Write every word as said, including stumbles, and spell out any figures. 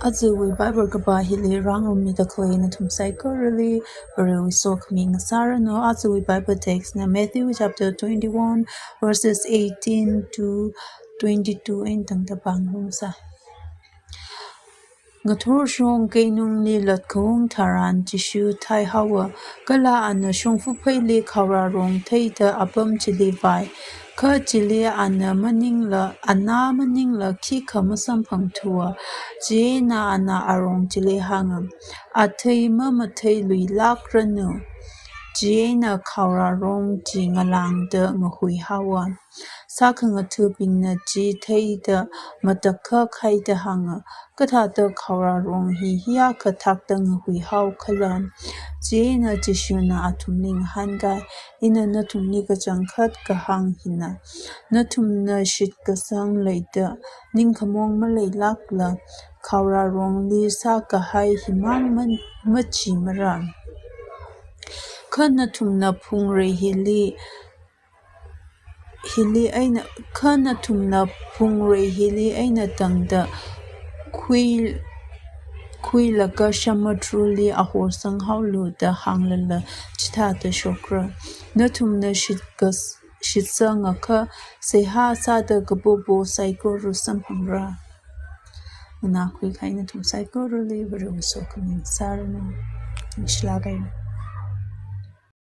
Ajawui Bible kapā hili rāngarummida khalei nathum saikorali Varewui sokhami ngasāranu. Ajawui Bible text na Matthew chapter twenty-one, verses eighteen to twenty-two eina tangda pāngarumsa. Ngathorshong keinungli latkhaung tharan Jishu thaihaowa, kala ana shongfa pheili khaorarong theida apam chili vai. Kha chili ana maningla, anā maningla khikha masamphangthuwa. Chieina ana arong chili hānga, "Athei mamatheiluilakranu." Chieina khaorarong chi ngalāngda ngahuihaowa. Sākhangathabingna chi theida matakhak haida hānga, "Kathāda khaorarong hi hiyākha thakta ngahuihao khala?" Chieina Jishuna athumli ngahānkai, "Ina nathumli kachangkhat kahāng hina, nathumna shitkasang leida ningkhamong maleilākla, khaorarongli sākahai himang man-, machimara. Kha nathumna phungrei hili, hili eina, kha nathumna phungrei hili eina tangda khui, khuilaga samudrali ahorsanghaolu da hānglala chithāda shokra. Nathumna shitkas-, shitsangakha seihā sāda kapopo saikora samphangra." Nganākhui kahai nathum saikorali Varewui sokhami ngasāranu. Ningshilāk haira.